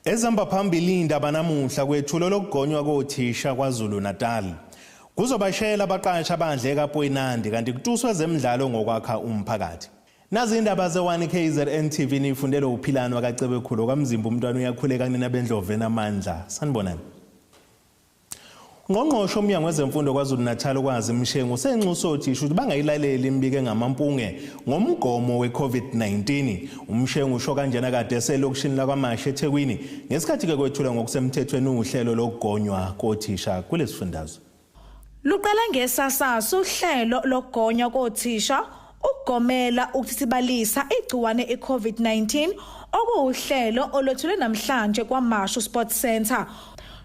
Ezihamba phambili indaba namuhla kwethulo lokugonywa kothisha KwaZulu Natal. Kuzobashela abaqashi abandle kaPoyinandi kanti kutuswe ezemidlalo ngokwakha umphakathi. Nazi indaba ze-1 KZN TV nifundele uphilano kaCebekhulu kaMzimba umntwana uyakhuleka kunina bendlovu enamandla. Sanibonani. Ungqongqoshe womnyango wezemfundo KwaZulu Natal uKwazi Mshengu usenxusa othisha ukuthi bangayilaleli imibiko engamampunge ngomgomo we-COVID-19. UMshengu usho kanjena kade eselokishini lakwaMashu eThekwini ngesikhathi-ke kwethulwa ngokusemthethweni uhlelo lokugonywa kothisha kulesifundazwe. Luqala ngesasasa uhlelo lokugonywa kothisha ukugomela ukuthithibalisa igciwane i-COVID-19 okuwuhlelo olwethulwe namhlanje kwaMashu Sports Centre.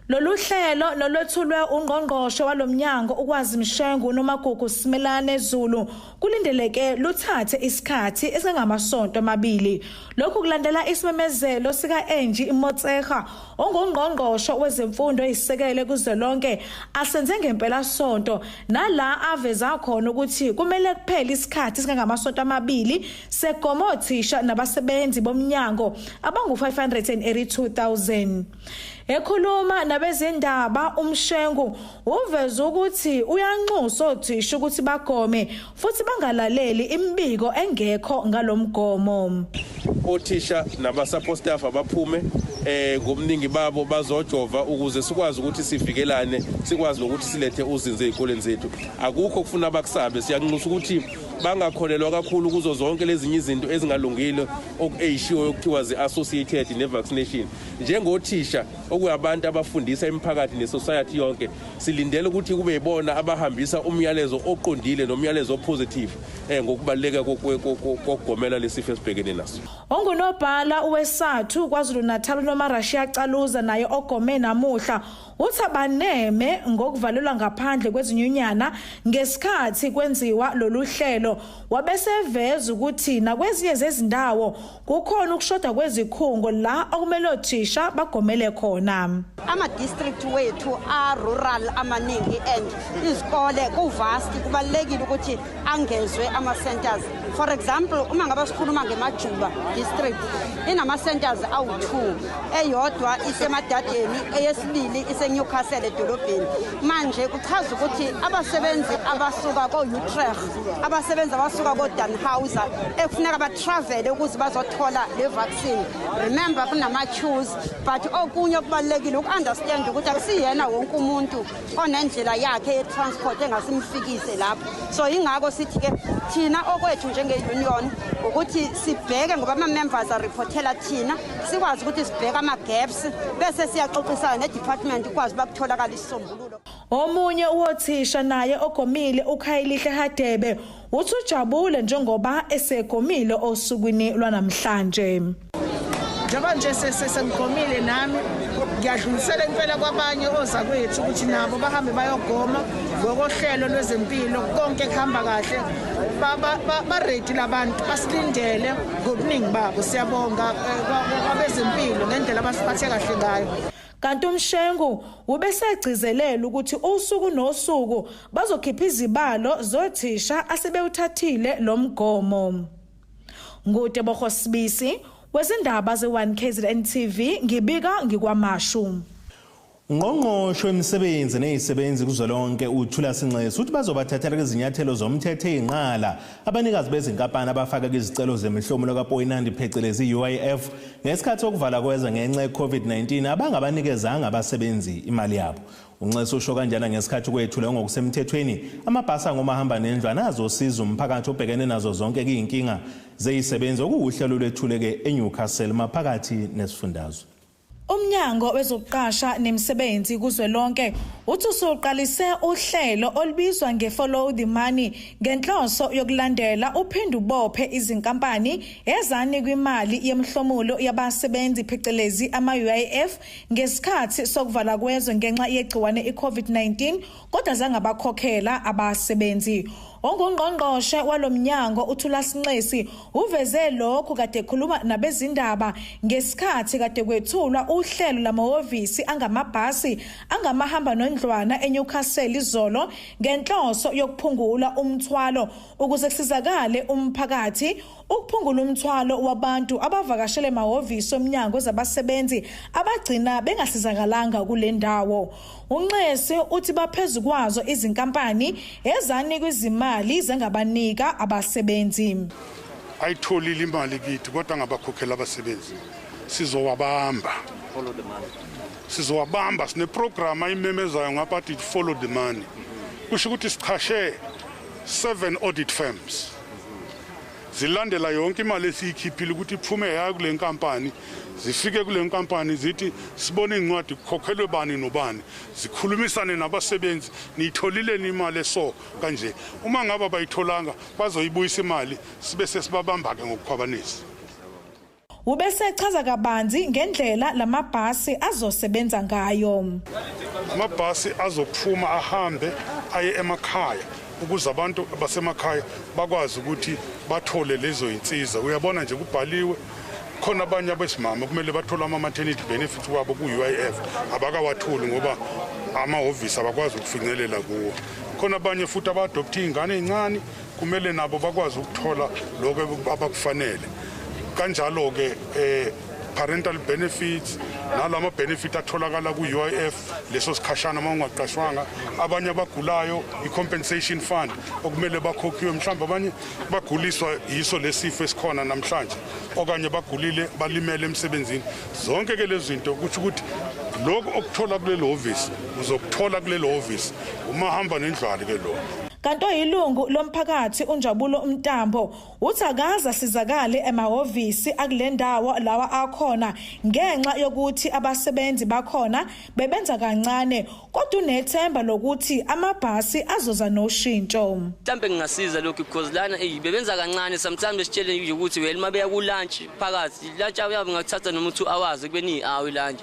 Lolu hlelo nolwethulwe ungqongqoshe walomnyango uKwazi Mshengu noMagugu Simelane Zulu kulindeleke luthathe isikhathi esingamasonto amabili. Lokhu kulandela isimemezelo sika-Angie Motshekga ongungqongqoshe wezemfundo eyisisekelo kuzwelonke asenze ngempelasonto nala aveza khona ukuthi kumele kuphele isikhathi esingangamasonto amabili segoma othisha nabasebenzi bomnyango abangu-582,000. Ekhuluma nabezindaba uMshengu uveza ukuthi uyanxusa othisha ukuthi bagome futhi bangalaleli imibiko engekho ngalomgomo. Othisha naba-support staff abaphume ngobuningi babo bazojova ukuze sikwazi ukuthi sivikelane, sikwazi nokuthi silethe uzinzo ey'koleni zethu. Akukho kufuna bakusabe, siyanxusa ukuthi bangakholelwa kakhulu kuzo zonke lezinye izinto ezingalungile ey'shiwo yokuthiwa zi-associated ne-vaccination. Njengothisha okuyabantu abafundisa imiphakathi ne-society yonke, silindele ukuthi kube yibona abahambisa umyalezo oqondile nomyalezo o-positive ngokubaluleka kokugomela lesifo esibhekene naso. Ongunobhala weSathu KwaZulu Natal noMarashia Caluza naye ogome namuhla uthi abaneme ngokuvalelwa ngaphandle kwezinyunyana ngesikhathi kwenziwa lolu hlelo, wabeseveza ukuthi nakwezinye zezindawo kukhona ukushoda kwezikhungo la okumele othisha bagomele khona. Ama-district wethu a-rural amaningi and izikole ku-vast, kubalulekile ukuthi angezwe ama-centers. For example, uma ngabe sikhuluma ngeMajuba District, inama-centers awu-2, eyodwa iseMadadeni, eyesibili iseNewcastle edolobheni. Manje kuchaza ukuthi abasebenzi abasuka ko-Utrecht, abasebenzi abasuka ko-Dannhauser ekufuneka ba-travele ukuze bazothola le vaccine, remember kunama-queues. But okunye okubalulekile uku-understand ukuthi akusiyena wonke umuntu onendlela yakhe ye-transport engasimfikise lapho. So yingakho sithi-ke thina okwethu njenge-union ukuthi sibheke, ngoba ama-members ariphothela thina, sikwazi ukuthi sibheke ama-gaps bese siyaxoxisana ne-department ukwazi uba kutholakala isisombululo. Omunye wothisha naye ogomile uKhayilihle Hadebe uthi ujabule njengoba esegomile osukwini lwanamhlanje. Njengoba nje sengigomile nami, ngiyadlulisela impela kwabanye ozakwethu ukuthi nabo bahambe bayogoma ngokohlelo lwezempilo. Konke kuhamba kahle, ba-ready labantu, basilindele ngobuningi babo. Siyabonga kwabezempilo ngendlela abasiphathe kahle ngayo. Kanti uMshengu ubesegcizelela ukuthi usuku nosuku bazokhipha izibalo zothisha asebewuthathile lo mgomo. Ngutebogo Sibisi wezindaba ze-1 KZN TV, ngibika ngikwaMashu. Ungqongqoshe wemisebenzi nezisebenzi kuzwelonke uThulas Nxesi uthi bazobathathela izinyathelo zomthetho eyinqala abanikazi bezinkampani abafaka izicelo zemihlomulo kaPoyinandi phecelezi UIF ngesikhathi sokuvala kwezwe ngenxa ye-COVID-19 abangabanikezanga abasebenzi imali yabo. UNxesi usho kanjena ngesikhathi kwethulwa ngokusemthethweni amabhasi angomahamba nendlwana azosiza umphakathi obhekene nazo zonke iy'nkinga zeyisebenzi okuwuhlelo lwethuleke eNewcastle maphakathi nesifundazwe. Umnyango wezokuqasha nemisebenzi kuzwelonke uthi usuqalise uhlelo olubizwa nge-Follow the Money ngenhloso yokulandela uphinde ubophe izinkampani ezanikwa imali yemhlomulo yabasebenzi phecelezi ama-UIF ngesikhathi sokuvala kwezwe ngenxa yegciwane i-COVID-19 kodwa zangabakhokhela abasebenzi. Ongungqongqoshe walomnyango uThulas Nxesi uveze lokhu kade ekhuluma nabezindaba ngesikhathi kade kwethulwa uhlelo lamahhovisi angamabhasi angamahamba nondlwana eNewcastle izolo ngenhloso yokuphungula umthwalo ukuze kusizakale umphakathi, ukuphungula umthwalo wabantu abavakashele emahhovisi omnyango wezabasebenzi abagcina bengasizakalanga kule ndawo. UNxesi uthi baphezu kwazo izinkampani ezanikwa izimali zengabanika abasebenzi. Ayitholile imali kithi kodwa ngabakhokhela abasebenzi. Sizowabamba. Sizowabamba, sineprogram ayimemezayo ngapha athi follow the money. Kusho ukuthi sichashe 7 audit firms. Zilandela yonke imali esiyikhiphile ukuthi iphume ya kule nkampani, zifike kule nkampani zithi sibone incwadi kukhokhelwe bani nobani, zikhulumisane nabasebenzi, niyitholile imali eso kanje. Uma ngaba bayitholanga bazoyibuyisa imali, sibe sesibabamba ke ngokukhwabanisa. Ubesechaza kabanzi ngendlela lamabhasi azosebenza ngayo. Amabhasi azophuma ahambe aye emakhaya ukuze abantu basemakhaya bakwazi ukuthi bathole lezo insiza. Uyabona nje kubhaliwe khona abanye abesimama kumele bathole ama-maternity benefits wabo ku-UIF, abakawatholi ngoba amahhovisi abakwazi ukufinyelela kuwo. Khona abanye futhi aba-adopthe iy'ngane ey'ncane kumele nabo bakwazi ukuthola lokho abakufanele. Kanjalo-ke parental benefits nalama benefit atholakala ku-UIF leso sikhashana uma ungaqashwanga. Abanye abagulayo i-compensation fund okumele bakhokhiwe, mhlawumbe abanye baguliswa yiso lesifo esikhona namhlanje okanye bagulile balimele emsebenzini. Zonke ke lezi zinto kusho ukuthi lokhu okuthola kulelo hhovisi uzokuthola kulelo hhovisi uma hamba nendlwali ke lo. Kanti oyilungu lomphakathi uNjabulo Mntambo uthi akaze asizakale emahhovisi akule ndawo lawa akhona ngenxa yokuthi abasebenzi bakhona bebenza kancane, kodwa unethemba lokuthi amabhasi azoza noshintsho. Mhlambe ngingasiza lokhu because lana bebenza kancane, sometimes besitshele nje ukuthi well mabeya ku lunch phakathi, lunch yabo ngathatha noma 2 hours kube ni hour lunch.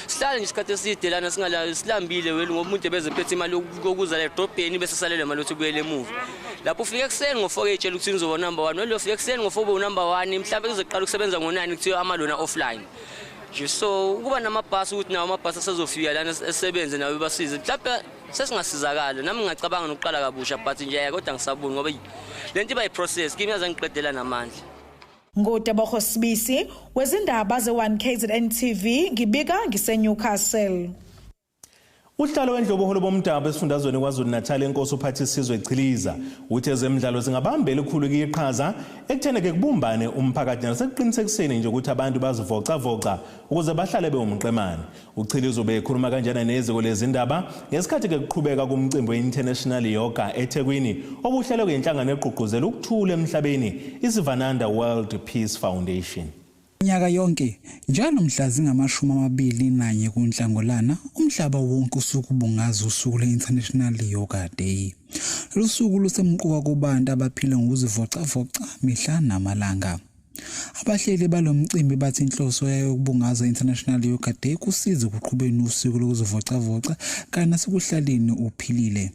Sihlale nje isikhathi eside lana singalali silambile well ngoba umuntu ebezephethe imali yokuza la edrobheni bese salele imali yokuthi ubuyele emuva. Lapho ufika ekuseni ngo4 etshela ukuthi nizoba number 1, well ufika ekuseni ngo4 ube number 1, mhlawumbe kuzoqala ukusebenza ngo9 kuthiwa amalona offline. Nje so ukuba namabhasi ukuthi nawo amabhasi asezofika lana esebenze nawo basize, mhlawumbe sesingasizakala. Nami ngingacabanga nokuqala kabusha but nje kodwa ngisaboni ngoba lento iba yi-process kimi yaze ngiqedela namandla. NguTebogo Sibisi wezindaba ze-1 KZN TV, ngibika ngise-Newcastle. Uhlalo wendloboholo bomdabu esifundazweni KwaZulu-Natal inkosi uPhathisizwe Chiliza uthi ezemidlalo zingabamba elikhulu iqhaza ekutheni ke kubumbane umphakathi nasekuqinisekiseni nje ukuthi abantu bazivocavoca ukuze bahlale bewumqemane. UChiliza ubekhuluma kanjena neziko lezindaba ngesikhathi ke kuqhubeka kumcimbi we-International Yoga eThekwini obuhlelwe ngenhlangano egqugquzela ukuthula emhlabeni iSivananda World Peace Foundation. Minyaka yonke njalo mhla zingama-21 kuNhlangulana umhlaba wonke usuku ubungaza usuku lwe-International Yoga Day. Lolu suku lusemqoka kubantu abaphila ngokuzivocavoca mihla namalanga. Abahleli balomcimbi bathi inhloso yayo ukubungaza International Yoga Day kusiza ukuqhubeni usuku lokuzivocavoca kanye nasekuhlaleni uphilile.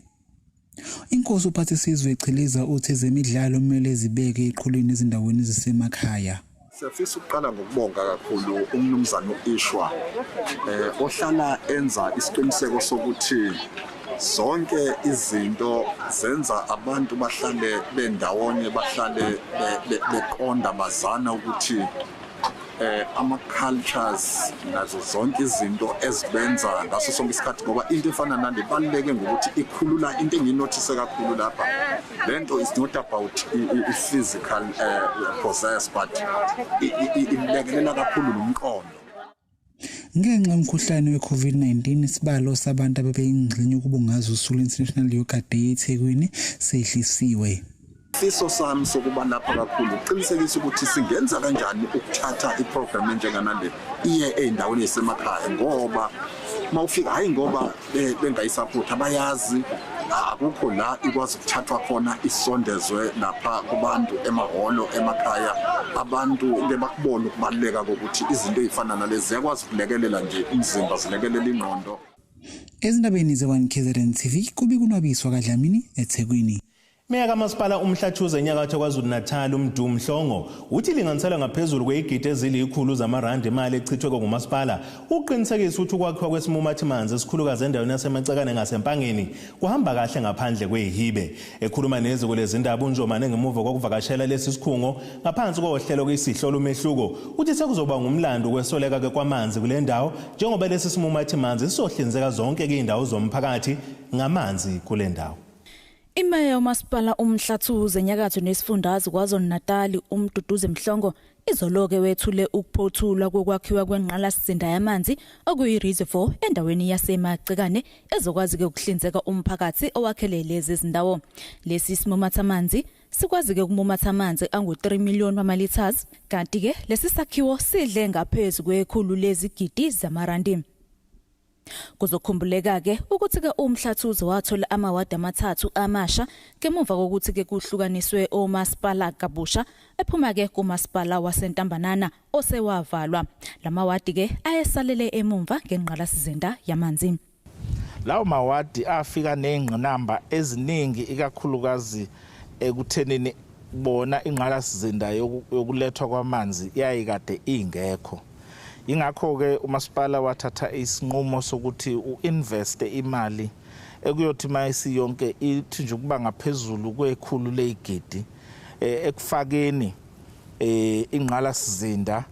Inkosi uPhathisizwe Chiliza uthi ezemidlalo kumele zibeke eqhulwini ezindaweni ezisemakhaya. Siyafisa ukuqala ngokubonga kakhulu umnumzane uIshwa ohlala enza isiqiniseko sokuthi zonke izinto zenza abantu bahlale bendawonye, bahlale beqonda bazana ukuthi ama-cultures nazo zonke izinto ezibenza ngaso sonke isikhathi, ngoba into efana nale ibaluleke ngokuthi ikhulula into engiyinothise kakhulu lapha. Lento is not about i-physical process but ilekelela kakhulu nomqondo. Ngenxa yomkhuhlane we-COVID-19 isibalo sabantu abebeyingxenye ukubungaza usuku lwe-International Yoga Day eThekwini sehlisiwe. Isifiso sami sokuba lapha kakhulu ukuqinisekisa ukuthi singenza kanjani ukuthatha iprogram enjenganale iye ey'ndaweni ey'semakhaya, ngoba uma ufika hhayi ngoba bengayisupport abayazi, akukho la ikwazi ukuthathwa khona isondezwe lapha kubantu emahholo emakhaya. Abantu ke bakubona ukubaluleka kokuthi izinto ey'fana nalezi ziyakwazi ukulekelela nje umzimba, zilekelela ingqondo. Ezindabeni ze-1 KZN TV kubi kunwabiswa kaDlamini eThekwini. Meya kamasipala uMhlathuze enyakatho KwaZulu-Natal uMdu Mhlongo uthi linganiselwa ngaphezulu kweyigidi ezilikhulu zamarandi imali echithwe ngumasipala uqinisekisa ukuthi ukwakhiwa kwesimumathimanzi esikhulukazi endaweni yaseMacekane ngaseMpangeni kuhamba kahle ngaphandle kwehibe. Ekhuluma neziko lezindaba uNjomane ngemuva kokuvakashela lesi sikhungo ngaphansi kohlelo kuyisihlola umehluko uthi sekuzoba ngumlando kwesoleka kwamanzi kule ndawo njengoba lesi simumathimanzi sizohlinzeka zonke izindawo zomphakathi ngamanzi kule ndawo. Imeya yomasipala uMhlathuze enyakatho nesifundazwe KwaZulu-Natal uMduduzi Mhlongo izoloke wethule ukuphothulwa kokwakhiwa kwengqalasizinda yamanzi okuyi-reservoir endaweni yaseMacekane ezokwazi-ke ukuhlinzeka umphakathi owakhele lezi zindawo. Lesi simumatha amanzi sikwazi-ke ukumumatha amanzi angu-3 million wama-litres, kanti-ke lesi sakhiwo sidle ngaphezu kwekhulu lezigidi zamarandi. Kuzokhumbuleka-ke ukuthi-ke uMhlathuze wathola amawadi 3 amasha ngemuva kokuthi-ke kuhlukaniswe omasipala kabusha ephuma-ke kumasipala waseNtambanana osewavalwa. Lamawadi-ke ayesalele emumva ngengqalasizinda yamanzi. Lawo mawadi afika nengqinamba eziningi ikakhulukazi ekuthenini bona ingqalasizinda yokulethwa kwamanzi yayikade ingekho. Ingakho-ke umasipala wathatha isinqumo sokuthi u-investe imali ekuyothi mayisiyonke ithi nje ukuba ngaphezulu kwekhulu leyigidi ekufakeni ingqalasizinda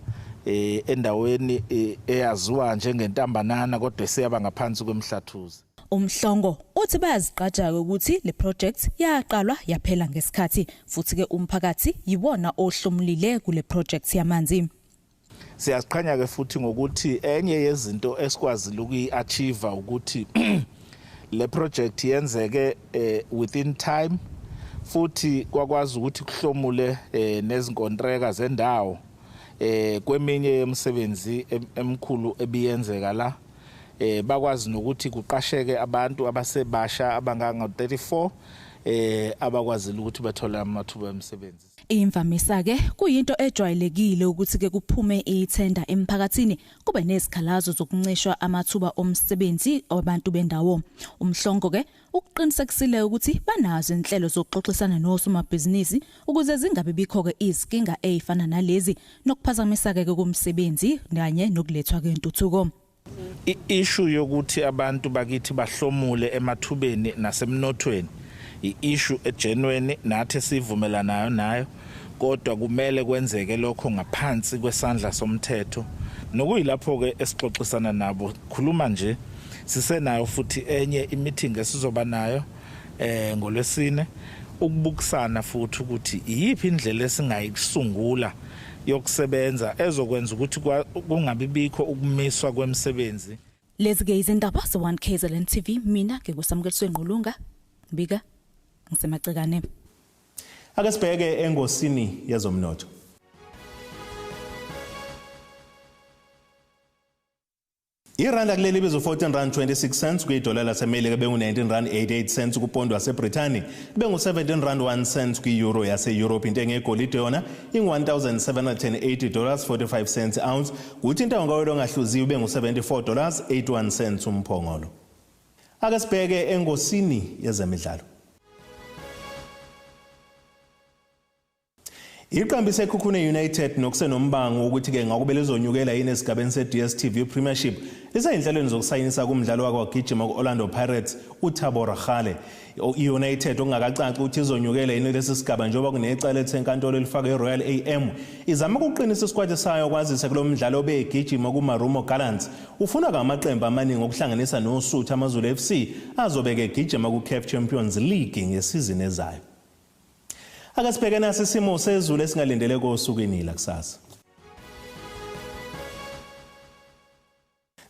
endaweni eyaziwa njengeNtambanana kodwa eseyaba ngaphansi kweMhlathuze. Umhlongo uthi bayazigqaja ukuthi le project yaqalwa yaphela ngesikhathi futhi-ke umphakathi yiwona ohlomulile kule project yamanzi. Siyaziqhenya-ke futhi ngokuthi enye yezinto esikwazile ukuyi-achieve ukuthi le project yenzeke within time futhi kwakwazi ukuthi kuhlomule nezinkontreka zendawo kweminye yemisebenzi emikhulu ebiyenzeka la. Bakwazi nokuthi kuqasheke abantu abasebasha abanganga-34 abakwazile ukuthi bathole amathuba emisebenzi. Imvamisa-ke kuyinto ejwayelekile ukuthi-ke kuphume ithenda emphakathini kube nezikhalazo zokuncishwa amathuba omsebenzi wabantu bendawo. Umhlongo-ke ukuqinisekisile ukuthi banazo inhlelo zokuxoxisana nosomabhizinisi ukuze zingabi bikho-ke izinkinga ezifana nalezi nokuphazamiseka-ke komsebenzi kanye nokulethwa kwentuthuko. I-issue yokuthi abantu bakithi bahlomule emathubeni nasemnothweni i-issue egenuine nathi sivumelanayo nayo, kodwa kumele kwenzeke lokho ngaphansi kwesandla somthetho nokuyilapho-ke esixoxisana nabo. Khuluma nje sisenayo futhi enye i-meeting esizoba nayo ngolwesine ukubukisana futhi ukuthi iyiphi indlela esingayisungula yokusebenza ezokwenza ukuthi kungabi bikho ukumiswa kwemisebenzi. Lezi-ke izindaba ze-1 KZN TV, mina ngikuSamukeliswe Ngqulunga ngibika ngiseMacekane. Ake sibheke engosini yezomnotho. Iranda kuleli bizo 14 rand 26 cents kwidola laseMelika bengu-19 rand 88 cents kupondo waseBrithani bengu-17 rand 1 cent kwi-euro yase-Europe. Intengo yegolide yona ingu-$1,780 45 cents ounce, kuthi intengo kawelo ongahluziwe bengu-$74 81 cents umphongolo. Ake sibheke engosini yezemidlalo. Iqembu iSekhukhune United nokusenombango ukuthi-ke ngakube lizonyukela yini esigabeni se-DStv Premiership liseyinhlelweni zokusayinisa kumdlalo wakwagijima ku-Orlando Pirates uThabo Rakhale. I-United okungakacaci ukuthi izonyukela yini lesi sigaba njengoba kunecala elisenkantolo elifakwe i-Royal AM izama ukuqinisa isikwati sayo kwazise kulo mdlalo obegijima kuMarumo Gallants ufunwa ngamaqembu amaningi okuhlanganisa noSuthu AmaZulu FC azobeke egijima ku-CAF Champions League ngesizini ezayo. Ake sibheke nasi isimo sezulu esingalindeleke osukwini lakusasa.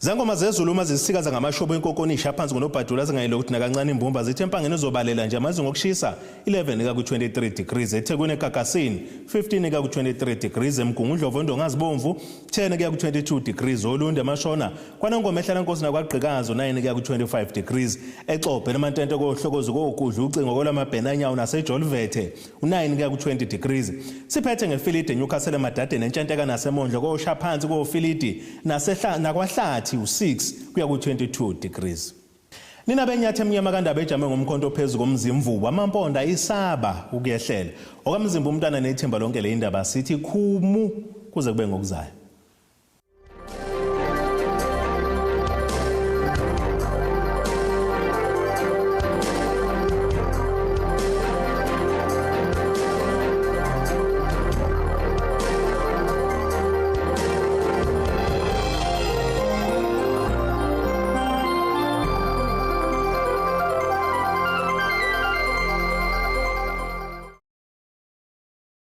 Zangoma zezulu uma zisikaza ngamashobo enkokonisha phansi ngonobhadula zingayilokuthi nakancane imbumba zithi Empangeni izobalela nje amazinga okushisa 11 ku-23 degrees, eThekwini eGagasini 15 ku-23 degrees, eMgungundlovu Ndongazibomvu 10 ku-22 degrees, Olundi Amashona kwaNongoma eHlalankosi naKwaGqikazi 9 ku-25 degrees, eXobhe eMantente koHlokozi koGudla ucingo kolamabhenanyawo naseJolvethe u9 ku-20 degrees. Siphethe ngefilidi eNewcastle eMadadeni eNtshenteka naseMondlo kosha phansi kofilidi nakwaHlathi u6 kuya ku-22 degrees. Nina benyathi emnyama kandaba ejame ngomkhonto phezu komzimvubu, amamponda isaba ukuyehlela. Okamzimba umntwana nethimba lonke le indaba sithi khumu kuze kube ngokuzayo.